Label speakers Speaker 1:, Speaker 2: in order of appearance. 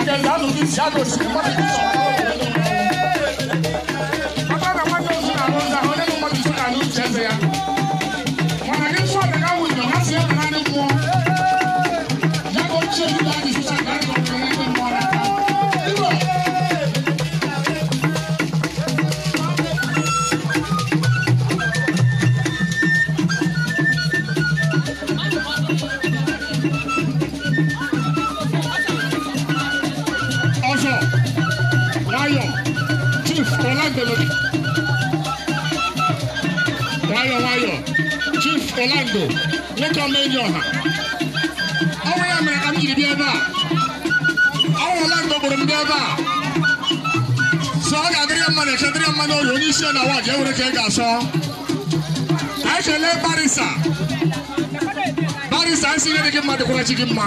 Speaker 1: aka eze, azụ gị isi, azụ osimiri, mmadụ isi maka na nwanne ozu na-ahụ ụzọ ahụ, onye bụ mmadụ isi na-anụ uche eze ya. Mana gị nsọ ọdịga wụ nọ, ha si ebe naanị mmụọ. Ya bụ ochie ndị a ji sụcha ka anyị nọrọ ndị mmụọ n'aka. Igbo! Ọzọ, nwayọ, Chief Orlando nwayọ nwayọ, Chief Orlando, nwoke ọma enyi ọha. Ọnwụ ya mere ka m jiri bịa ebe a. Ọnwụ Orlando gburu m bịa ebe a. So ọ ga-adịrị ya mma na eke, dịrị ya mma n'oyi, onye isi ya na waji ewere ka ị ga-asọ. Anyị kelee barrister. Barrister, nsị ihe dị gị mma dịkwara chi gị mma.